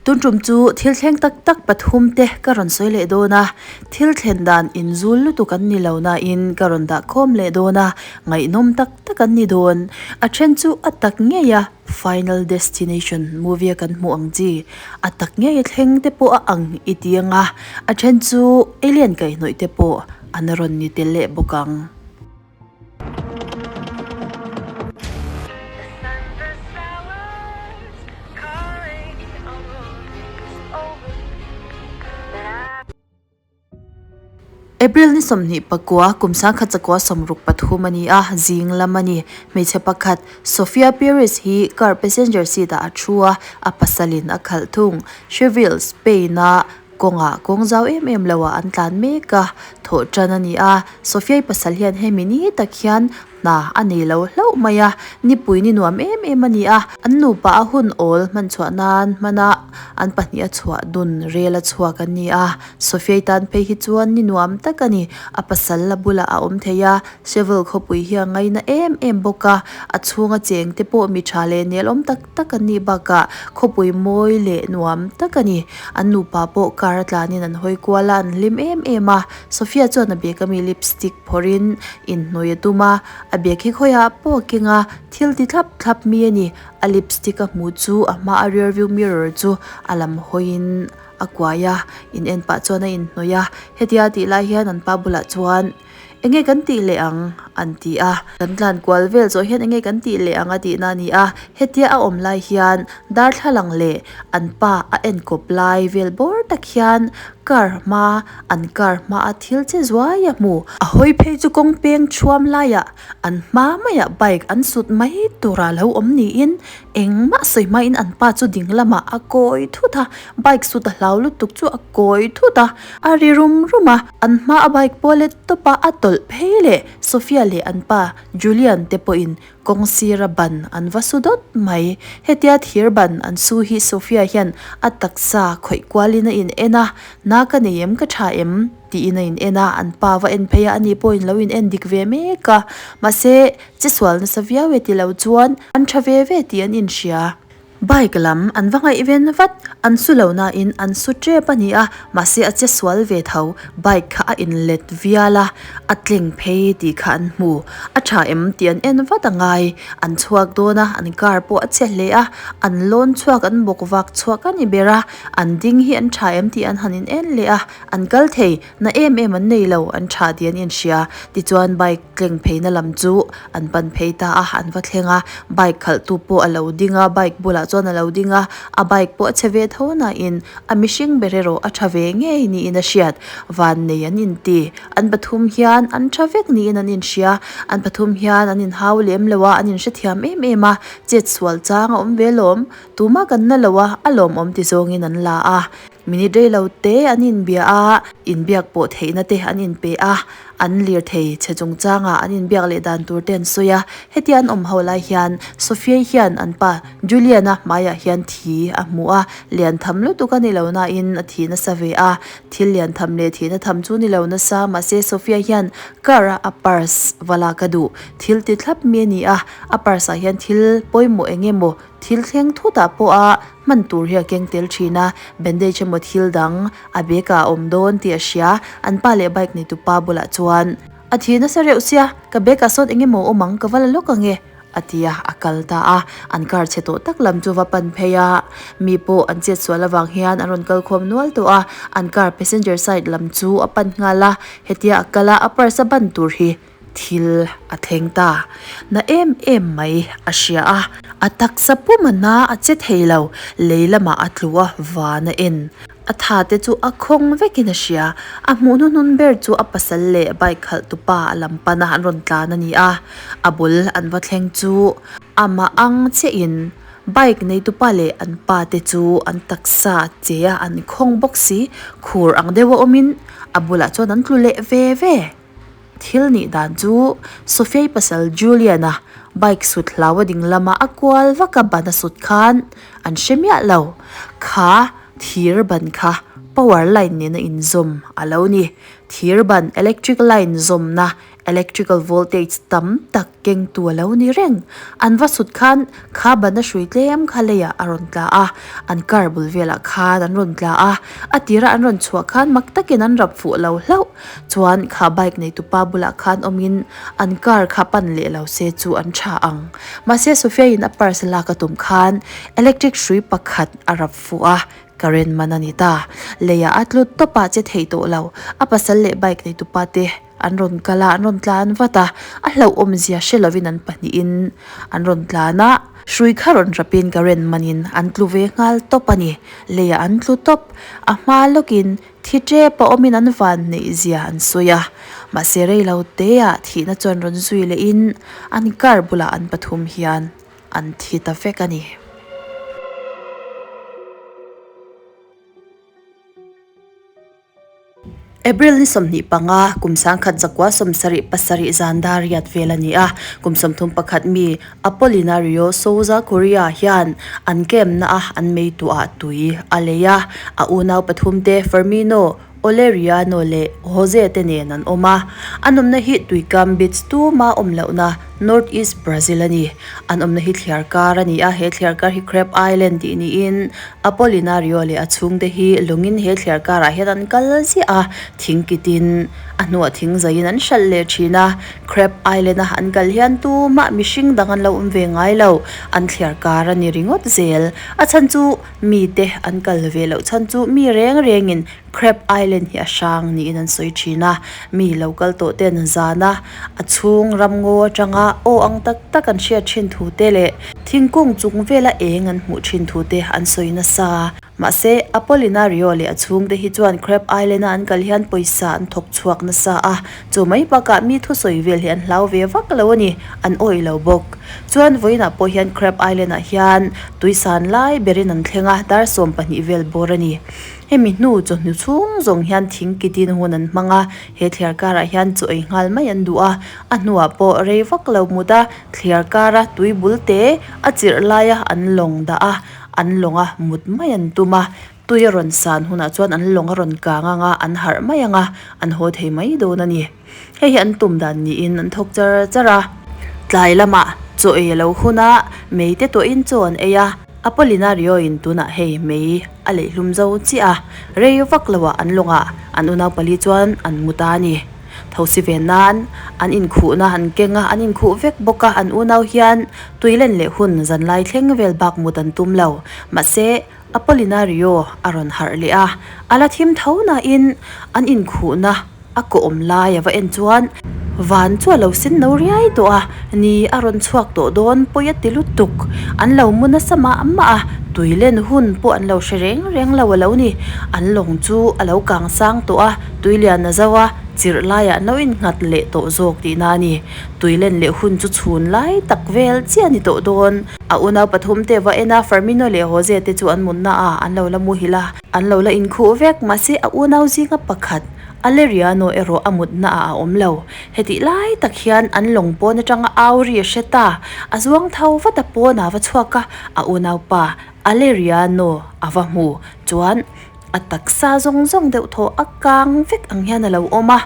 Tun tum chu thil thleng tak tak pathum te ka rawn sawi leh dawn a, thil thlen dan inzul lutuk an ni lo nain ka rawn dah khawm leh dawn a, ngaihnawm tak tak an ni dawn. A then chu a tak ngei a, Final Destination movie a kan hmuh ang chi, a tak ngei a thleng te pawh a ang i ti ang a, a then chu alien kaihhnawih te pawh an rawn ni tel leh bawk ang. April ni 29, kum 1963 a ni a, zing lam a ni. Hmeichhe pakhat, Sofia Pires hi car passenger seat-ah a thu a, a pasalin a khalh thung. Seville, Spain-a Kawngah kawng zau em em loah an tlan mek a, thawh tan a ni a. Sophia-i pasal hian hemi ni tak hian hna a nei lo hlauh mai a, nipui ni nuam em em a ni a. An nupa a hun awl hman chhuah nan hmana an pahnih a chhuah dun rel a chhuak an ni a. Sophia-i tan phei hi chuan ni nuam tak a ni. A pasal la bulah a awm thei a, Seville khawpui hi a ngaina em em bawk a, a chhunga cheng te pawh mi tha leh nel awm tak tak an nih bakah khawpui mawi leh nuam tak a ni. An nupa pawh car a tlanin an hawi kual a, an hlim em em a. Sophia chuan a bag ami lipstick phawrhin inhnawih a tum a, a bag hi khawiah pawh a keng a, thil ti thlap thlap mi a ni. A lipstick a hmuh chu a hma a rear view mirror chu a lam hawiin a kuai a, in en pah chuan a inhnawih a. Hetia tih lai hian an pa bulah chuan. Enge kan tih leh ang? an ti a. Kan tlan kual vel zawh hian enge kan tih leh ang a tihna a ni a. Hetia a awm lai hian darthlalang leh an pa a enkawp lai vel bawr tak hian car hma an car hma a thil che zuai a hmu. A hawi phei chu kawng peng thuam laiah an hma maiah bike an sut mai tura lo awm niin engmah sawi hmain an pa chu ding lamah a kawi thut a, bike sut a hlau lutuk chu a kawi thut a. A ri rum rum a, an hma a bike pawh let tawp a, a tawlh phei leh Sophia leh an pa Julian te pawhin kawng sira ban an va su dawt mai. Hetia thir ban an su hi Sophia hian a taksa khawih kualin a in en a, Na ka nei em ka tha em? tiin a in en a, an pa va en phei a, ani pawhin lo in en dik ve mek a, mahse che sual nasa viau e ti lo chuan an tha ve ve tih an inhria. Bike lam an va ngaihven vat, an su lo nain an su tep a ni a, mahse a che sual ve tho, bike kha a inlet vial a, a tleng phei tih kha an hmu, a tha em tih an en vat a ngai, an chhuak dawn a, an car pawh a che hle a, an lawn chhuak an bawk vak chhuak a ni ber a, an ding hi an tha em tih an han in en leh a, an kal thei, na em em an nei lo, an tha tih an inhria, tichuan bike tleng pheina lam chu an pan phei ta a, an va thleng a, bike khalh tu pawh a lo ding a, bike bulah chuan a lo ding a, a bike pawh a chhe ve tho nain a mihring ber erawh a tha ve ngei niin a hriat, van nei an inti, an pathum hian an tha vek niin an inhria, an pathum hian an inhau lem lo a, an inhrethiam em em a, chet sual chang a awm ve lawm, tumah kan na lo a, a lawmawm ti zawngin an la a. Minute rei lo te an inbia a, inbiak pawh theihna te an inpe a, an lirthei chhe chungchanga an inbiak leh dan tur te an sawi a. Hetia an awm ho lai hian Sophia-i hian an pa Julian-a hmaiah hian thi a hmu a, lian tham lutuk a ni lo nain a thi nasa ve a. Thil lian tham leh thihna tham chu ni lo nasa, mahse Sophia hian car a a purse va lak a duh. Thil ti thlap mi a ni a, a purse ah hian thil pawimawh eng emaw Thil thleng thutah pawh a hman tur hi a keng tel thin a, bandage emaw thil dang a bag ah a awm dawn tih a hria, an pa leh bike neitu pa bulah chuan a thi nasa reuh sia, ka bag ah sawn eng emaw awm ang ka va la lawk ang e a ti a, a kal ta a, an car chhe tawh tak lam chu va pan phei a, mi pawh an chet sual avang hian an rawn kal khawm nual tawh a, an car passenger side lam chu a pan nghal a, hetia a kal a, a purse a ban tur hi. Thil a thleng ta. Na em em mai a hria a. A taksa pum a na a che thei lo. Lei lamah a tlu a, van a en. A tha te chu a khawng vekin a hria. A hmuh hnuhnun ber chu a pasal leh bike khalh tupa a lam pana an rawn tlan a ni a. A bul an va thleng chu amah ang chiahin bike neitupa leh an pa te chu an taksa a che a, an khawng bawk si. Khur ang deuha awmin a bulah chuan an tlu leh ve ve. Thil nih dan chu Sophia-i pasal Julian-a bike sut hlau a ding lama a kual vak a ban a sut khan an hre miah lo. Kha thir ban kha power line nena inzawm a lo ni. Thir ban electric line zawmna Electrical voltage tam tak kengtu a lo ni reng. An va sut khan kha ban a hrui tlem kha leiah a rawn tla a, an car bul velah khan an rawn tla a, a tira an rawn chhuah khan mak takin an rap fuh lo hlauh. Chuan kha bike neitupa bulah khan awmin an car kha pan leh lo se chu an tha ang. Mahse Sophia in a purse lak a tum khan electric hrui pakhat a rap fuh a, current man a ni ta. Leiah a tlu tawp a che thei tawh lo. A pasal leh bike neitupa te an rawn kal a, an rawn tlan vat a, a hlauhawmzia hre lovin an pahnihin an rawn tlan a. Hrui kha rawn rapin current manin an tlu ve nghal tawp a ni. Leiah an tlu tawp. A hma lawkin Thi tep a awmin an van neih zia an sawi a, mahse rei lo teah thihna chuan rawn zui lehin an car bulah an pathum hian an thi ta vek a ni. April ni 25, kum 19 77 zan dar riat vel a ni a, kum 31 mi Apolinario Souza Correa hian an camp-na a an meituah tui a lei a, a unau pathumte Firmino, Oleriano leh Jose te nen an awm a. An awmna hi tuikam beach tuma awm lohna North East Brazil a ni. An awmna hi thliarkar a ni a, he thliarkar hi Crab Island tih niin Apolinario leh a chhungte hi lawngin he thliarkarah hian an kal ziah a, thing kitin a hnuah thing zaiin an hralh leh thin a. Crab Island a an kal hian tumah mihring dang an lo awm ve ngai lo, an thliar kar a ni ringawt zel. A chhan chu mite an kal ve loh chhan chu mi reng rengin Crab Island hi a hrang niin an sawi thin a, mi lo kal tawh ten zana a chhung ramngaw atanga aw ang tak tak an hriat thin thu te leh thingkung chung vela eng an hmuh thin thu te an sawi nasa. Mahse, Apolinario leh a chhungte hi chuan Crab Island-a an kal hian pawisa an thawk chhuak nasa a, chu mai bakah mi thusawi vel hi an hlau ve vak lo a ni, an awih lo bawk. Chuan vawiinah pawh hian Crab Island-ah hian tui san lai berin an thleng a, dar 12 vel bawr a ni. Hemi hnu chawhnu chhung zawng hian thing kitin hun an hmang a, he thliar karah hian chaw ei nghal mai an duh a, a hnuah pawh rei vak lo mut a, thliar kara tui bul te a chirh laia an lawng dah a, An lawnga mut mai an tum a, tui a rawn san hunah chuan an lawng a rawn kang ang a, an harh mai ang a, an haw thei mai dawn a ni. Hei hi an tum dan niin an thawk char char a. Tlai lamah chaw ei a lo hun a, mei te tawhin chaw an ei a, Apolinario in tunah hei mei a leihlum zo chiah a, rei vak loah an lawngah an unau pali chuan an mu ta a ni. Thosi ve nan an inkhuhna an keng a, an inkhuh vek bawk a, an unau hian tuilen leh hun zanlai thleng vel bak mut an tum lo. Mahse, Apolinario a rawn harh leh a, a la thim tho nain an inkhuhna a kawh awm lai a va en chuan van chu a lo sen no riai tawh a, ni a rawn chhuak tawh dawn pawi a ti lutuk. An lo mu nasa mah mah a, tuilen hun pawh an lo hre reng reng lo a lo ni. An lawng chu a lo kang sang tawh a. Tui lian a zo a, chirh laiah an lo innghat leh tawh zawk tihna a ni. Tui len leh hun chu chhun lai tak vel chiah a ni tawh dawn. A unau pathum te va en a, Firmino leh Jose te chu an mutna a, an lo la muhil a, an lo la inkhuh vek. Mahse a unau zinga pakhat, Aleriano erawh a mutna ah a awm lo. Hetih lai tak hian an lawng pawn atanga au ri a hre ta. A zuang tho vat a pawnah va chhuak a, a unaupa Aleriano a va hmu chuan, A taksa zawng zawng deuh thaw a kang vek ang hian a lo awm a,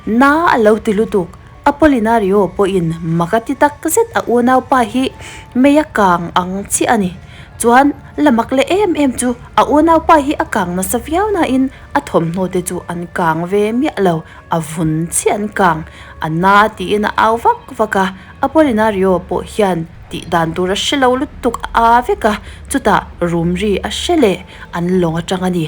na a lo ti lutuk. Apolinario pawhin mak a ti tak zet a unaupa hi mei a kang ang chiah a ni. Chuan la mak leh em em chu a unaupa hi a kang nasa viau nain a thawmhnaw te chu an kang ve miah lo, a vun chiah an kang. A na tiin a au vak vak a, Apolinario pawh hian tih dan tur a hre lo lutuk a vek a, chutah rum ri a hre leh an lawng atang a ni.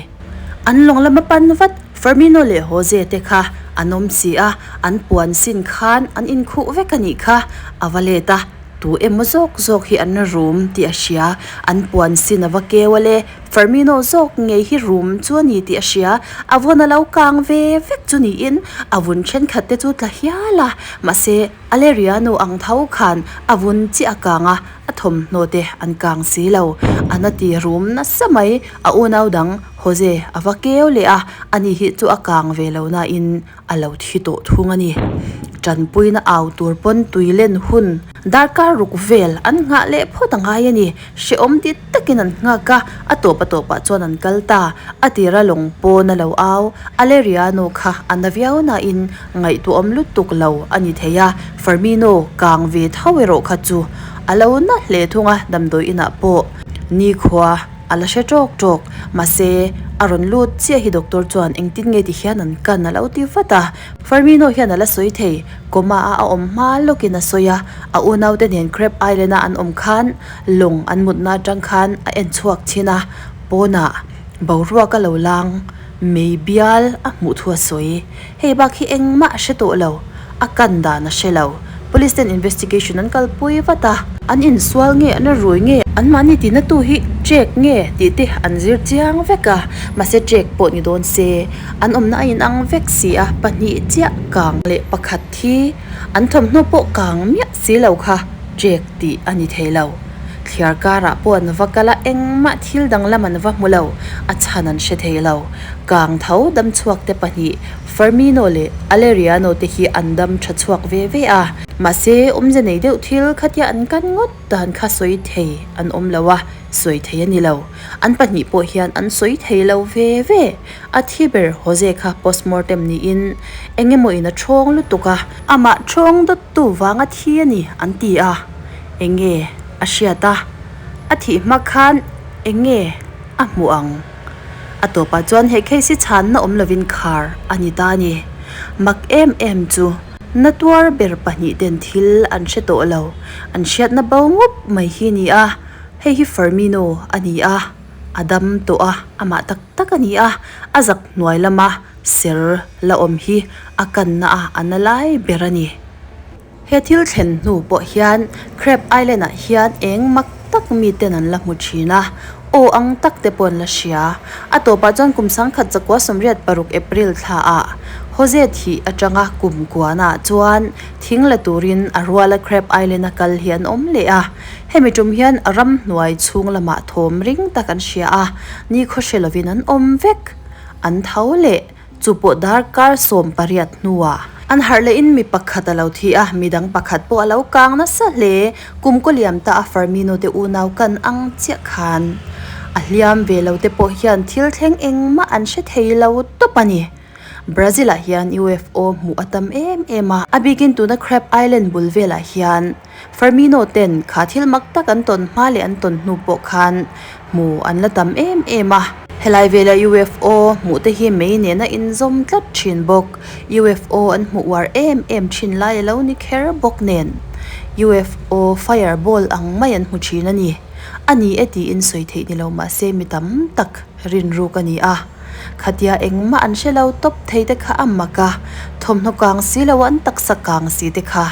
An lawng lama pan vat Firmino leh Jose te kha an awm si a, an puan sin khan an inkhuh vek a nih kha. A va let a, tu emaw zawk zawk hi an rum tih a hria, an puan sin a va keu a le, Firmino zawk ngei hi rum chu a ni tih a hria, a vawn a lo kang ve vek chu niin a vun thenkhat te chu tla hial a, mahse, Aleriano ang tho khan a vun chiah a kang a, a thawmhnaw te an kang si lo. A na ti rum nasa mai, a unau dang Jose a va keu leh a, ani hi chu a kang ve lo nain a lo thi tawh thung a ni. Tanpuina au tur pawn tui len hun darkar ruk vel an nghah leh phawt a ngai a ni. Hrehawm ti takin an nghak a, a tawp a tawpah chuan an kal ta. A tira lawng pawn a lo au, Aleriano kha a na viau nain ngaihtuahawm lutuk lo a ni thei a, Firmino kang ve tho erawh kha chu a lo na hle thung a, damdawi inah pawh nikhua a la hre tawk tawk. Mahse, a rawn lut chiah hi doctor chuan engtin nge ti hian an kan a lo ti vat a. Firmino hian a la sawi thei, coma a a awm hma lawkin a sawi a, a unaute nen Crab Island a an awm khan lawng an mutna atang khan a en chhuak thin a, pawnah boruak a lo lang, mei bial a hmuh thu a sawi. Hei bak hi engmah a hre tawh lo, a kan dan a hre lo. Police ten investigation an kalpui vat a, an insual nge an rui nge anmahni tina tu hi check nge tih te an zir chiang vek a, mahse check pawh ni dawn se an awmna a inang vek si a, pahnih chiah kang leh pakhat hi an thawmhnaw pawh kang miah si lo kha check tih a ni thei lo. Thliar karah pawh an va kal a, engmah thil danglam an va hmu lo, a chhan an hre thei lo. Kang tho damchhuak te pahnih Firmino leh Aleriano te hi an dam tha chhuak ve ve a, mahse awmze nei deuh thil khatia an kan ngawt dan kha sawi thei an awm lo a, sawi thei a ni lo. An pahnih pawh hian an sawi thei lo ve ve. A thi ber Jose kha postmortem niin eng emaw in a thawng lutuk a, amah thawng dawttu vanga thi a ni an ti a, eng nge a hriat a, a thih hma khan eng nge a hmuh ang? A tawpah chuan he case hi chhanna awm lovin khar a ni ta a ni. Mak em em chu na tuar ber pahnih ten thil an hre tawh lo, an hriatna bo ngup mai hi a ni a, hei hi Firmino a ni a, a dam tawh a, amah tak tak a ni a, a zak hnuai lama ser la awm hi a kanna a a na lai ber a ni. He thil thlen hnu pawh hian Crab Island ah hian eng mak tak mi ten an la hmu thin a, aw ang tak te pawh an la hria. A tawpah chuan kum 1986 April thla ah Jose thih atanga kum kuana ah chuan thing la turin a ruala Crab Island a kal hi an awm leh a. Hemi tum hian ramhnuai chhung lamah thawm ring tak an hria a, nikhaw hre lovin an awm vek. An tho leh. Chu pawh darkar 18 hnuah an harh lehin mi pakhat a lo thi a, midang pakhat pawh a lo kang nasa hle. Kum kaw liam ta a Firmino te unau kan ang chiah khan a hliam ve lo te pawh hian thil thleng engmah an hre thei lo tawp a ni. Brazil ah hian UFO hmuh a tam em em a, a bikin tuna Crab Island bul velah hian Firmino ten kha thil mak tak an tawn hma leh an tawn hnu pawh khan hmu an la tam em em a. Helai vela UFO hmuh te hi mei nena inzawm tlat thin bawk. UFO an hmuh uar em em thin lai a lo ni kher bawk nen. UFO fire ball ang mai an hmu thin a ni. A ni e tiin sawi theih ni lo mahse mi tam tak rinruk a ni a. Khatia engmah an hre lo tawp thei te kha a mak a, thawmhnaw kang si lo an taksa kang si te kha.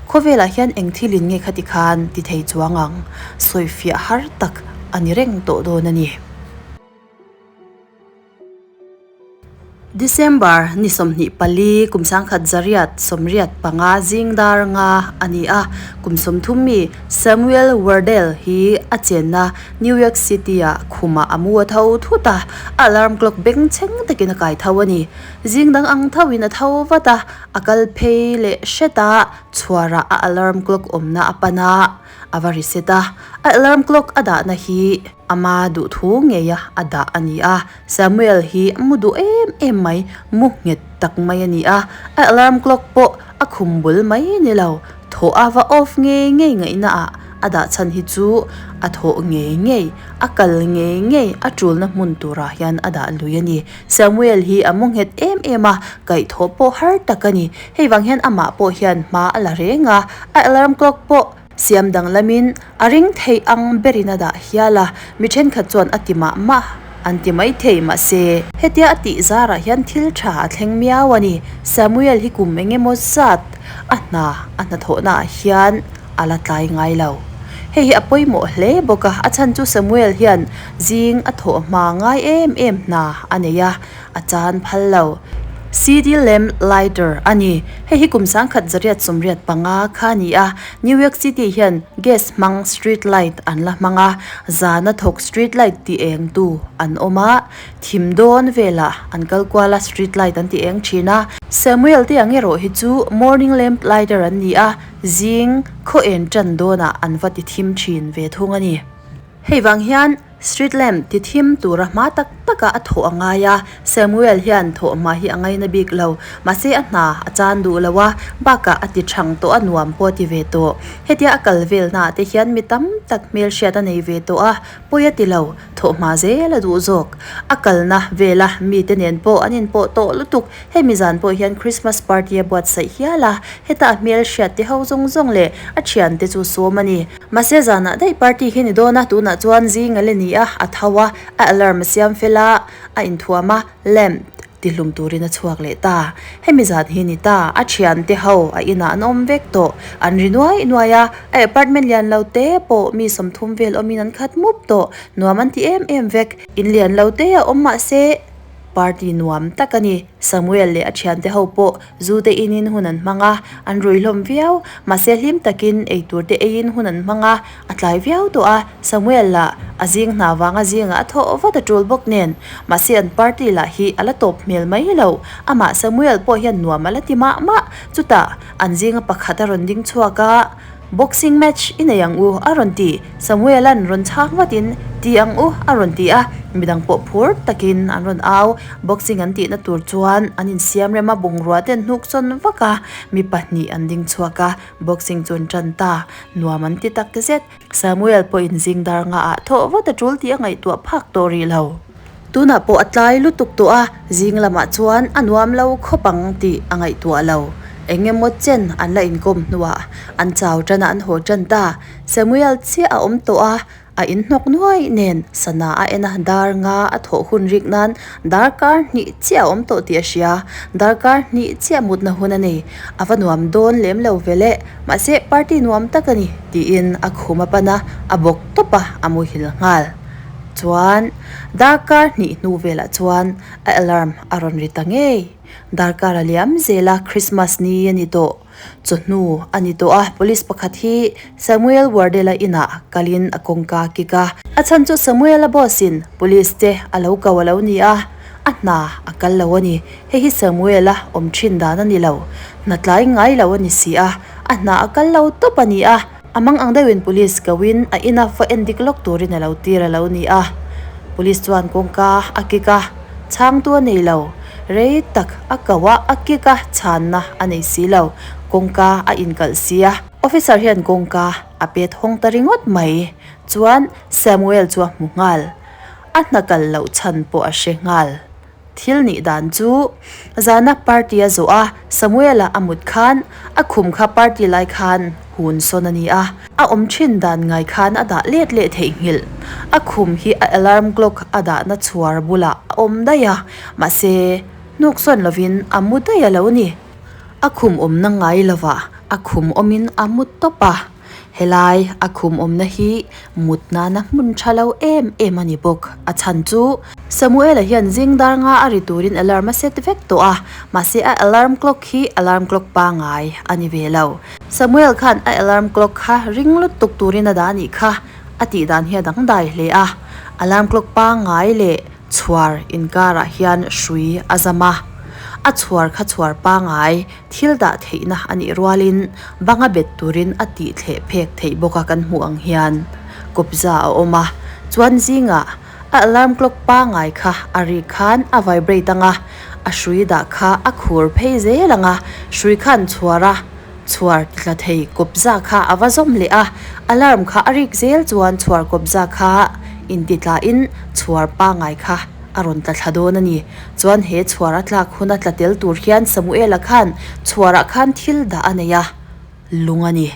Khawvelah hian eng thilin nge khati khan ti thei chuang ang? Sawifiah har tak a ni reng tawh dawn a ni. December ni 24 kum 1985 zing dar nga a ni a, kum 30 mi Samuel Wardell hi a chenna New York City-ah khumah a mu a tho thut a, a alarm clock bengchheng takin a kai tho a ni. Zing dang ang thoin a tho vat a, A kal phei leh hret a, chhuarah a alarm clock awmna a pan a, a va reset a. A alarm clock a dahna hi ama duhthu ngeia a dah a ni a. Samuel hi mu duh em em mai, mu nghet tak mai a ni a. A alarm clock pawh a khum bul mai ni lo, thawh a va off ngei ngei ngaihna ah a dah chhan hi chu a thawh ngei ngei, a kal ngei ngei, a tulna hmun turah hian a dah lui a ni. Samuel hi a mu nghet em em a, kaihthawh pawh har tak a ni. Hei vang hian amah pawh hian hma a la reng a, a alarm clock pawh siam danglamin a ring theih ang berin a dah hial a, mi thenkhat chuan a ti mah mah an ti mai thei mahse hetia a tih zarah hian thil tha a thleng miau a ni. Samuel hi kum eng emaw zat a hna a hnathawhna ah hian a la tlai ngai lo. Hei hi a pawimawh hle bawk a, a chhan chu Samuel hian zing a thawh hma ngai em em hna a nei a, a chan phal lo. CD Lamp Lighter a ni. Hei hi kum 1985 kha a ni a, New York City hian gas hmang street light an la hmang a, zana thawk street light ti eng tu an awm a, thim dawn velah an kal kual a street light an ti eng thin a. Samuel te ang erawh hi chu morning lamp lighter an ni a, zing khaw en tan dawnah an va ti thim thin ve thung a ni. Hei vang hian Street lamp ti thim tura hma tak taka a thawh a ngai a, Samuel hian thawh hma hi a ngaina bik lo. Mahse a hna a chan duh lo a, bakah a ti thang tawh a nuam pawh a ti ve tawh. Hetia a kal velnaah te hian mi tam tak hmelhriat a nei ve tawh a, pawi a ti lo, thawh hma zel a duh zawk. A kalna vela mite nen pawh an inpawh tawh lutuk. Hemi zan pawh hian Christmas party a buatsaih hial a, heta a hmelhriat te ho zawng zawng leh a thiante chu sawm a ni. Mahse zanah daih party hi ni dawn a, tunah chuan zing a le ni a, a tho a, a alarm a siam fel a, a inthuam a, lamp tihlum turin a chhuak leh ta. Hemi zan hi ni ta, a thiante ho a inah an awm vek tawh, an ri nuai nuai a, a apartment lian lo te pawh mi 30 vel awmin an khat mup tawh, nuam an ti em em vek. In lian lo te a awm mahse party nuam tak a ni. Samuel leh a thiante ho pawh Zu te inin hun an hmang a, an rui hlawm viau. Mahse hlim takin eitur te eiin hun an hmang a, a tlai viau tawh a, Samuel lah a zing hna vanga zingah a thawh vat a tul bawk nen. Mahse an party lah hi a la tawp hmel mai lo. Amah Samuel pawh hian nuam a la ti mah mah. Chutah an zinga pakhat a rawn ding chhuak a. Boxing match i nei ang u a rawn ti. Samuel-a'n rawn chhang vatin Ti ang u a rawn ti a, midang pawh phur takin an rawn au. Boxing an tihna tur chuan an insiam rem a, bungrua te an hnuk chawn vak a, mi pahnih an ding chhuak a, boxing chu an tan ta. Nuam an ti tak zet. Samuel pawhin zing dar nga ah thawh vat a tul tih a ngaihtuah phak tawh rih lo. Tunah pawh a tlai lutuk tawh a, zing lamah chuan a nuam lo khawp ang tih a ngaihtuah lo. Eng emaw chen an la inkawm hnuah an chau tan a an haw tan ta. Samuel chiah a awm tawh a, a inhnawk nuai nen sana a en a, dar nga a thawh hun rik nan darkar hnih chiah a awm tawh tih a hria. Darkar hnih chiah mutna hun a nei. A va nuam dawn lem lo ve le, mahse party nuam tak a ni tiin a khum a pan a, a bawk tawp a, a muhil nghal. Chuan darkar hnih hnu velah chuan a alarm a rawn ri ta ngei. Darkar a liam zel a, Christmas ni a ni tawh. Chawhnu a ni tawh a, police pakhat hi Samuel Wardell-a inah kalin a kawngka a kik a. A chhan chu Samuel-a boss-in police te a lo ko a lo ni a, a hna a kal lo a ni. Hei hi Samuel-a awm thin dan a ni lo. Hna tlai ngai lo a ni si a, a hna a kal lo tawp a ni a. A mang ang deuhin police koin a ina va en dik lawk turin a lo tir a lo ni a. Police chuan kawngka a kik a, chhangtu a nei lo. Rei tak a ko a, a kik a, chhanna a nei si lo. Kawngka a inkalh si a. Officer hian kawngka a pet hawng ta ringawt mai. Chuan Samuel chu a hmu nghal. A hna kal loh chhan pawh a hre nghal. Thil nih dan chu zana party a zawh a, Samuel-a a mut khan a khum kha party lai khan hun sawn a ni a, a awm thin dan ngai khan a dah let leh theihnghilh. A khum hi a alarm clock a dahna chhuar bulah a awm daih a, mahse hnuk sawn lovin a mu daih a lo ni. A khum awmna ngai lovah a khum awmin a mu tawp a. Helai a khum awmna hi mut nana hmun tha lo em em a ni bawk. A chhan chu Samuel-a hian zing dar nga a ri turin alarm a set vek tawh a, mahse a alarm clock hi alarm clock pangai a ni ve lo. Samuel khan a alarm clock kha ring lutuk turin a dah a nih kha a tih dan hi a dangdai hle a. Alarm clock pangai leh chhuar inkarah hian hrui a zam a, a chhuar kha chhuar pangai Thil dah theihna a nih rualin banga bet turin a tih thleh phek theih bawk a kan hmuh ang hian kawpza a awm a, chuan zingah a alarm clock pangai kha a rik khan a vibrate ang a, a hrui dah kha a khur phei zel ang a, hrui khan chhuar a chhuar ti tla thei kawpza kha a va zawm leh a, alarm kha a rik zel chuan chhuar kawpza kha inti tlain chhuar pangai kha a rawn tla thla dawn a ni. Chuan he chhuar a tlak huna tla tel tur hian Samuela khan chhuarah khan thil dah a nei a, lung a ni.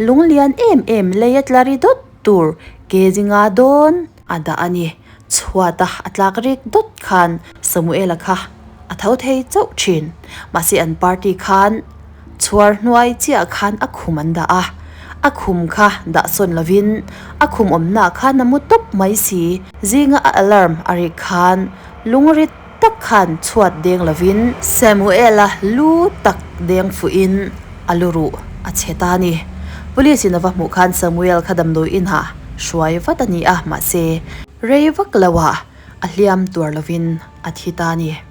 Lung lian em em lei a tla ri dawt tur ke zinga dawn a dah a ni. Chhuata a tlak rik dawt khan Samuela kha a tho thei chauh thin. Mahse an party khan Chhuar hnuai chiah khan a khum an dah a, a khum kha dah sawn lovin a khum awmnaah khan a mu tawp mai si. Zinga a alarm a rik khan lungrit tak khan chhuat deng lovin Samuel-a lu tak deng fuhin a lu ruh a chhe ta a ni. Police in a va hmuh khan Samuel kha damdawi inah hruai vat a ni a, mahse rei vak loah a hliam tuar lovin a thi ta a ni.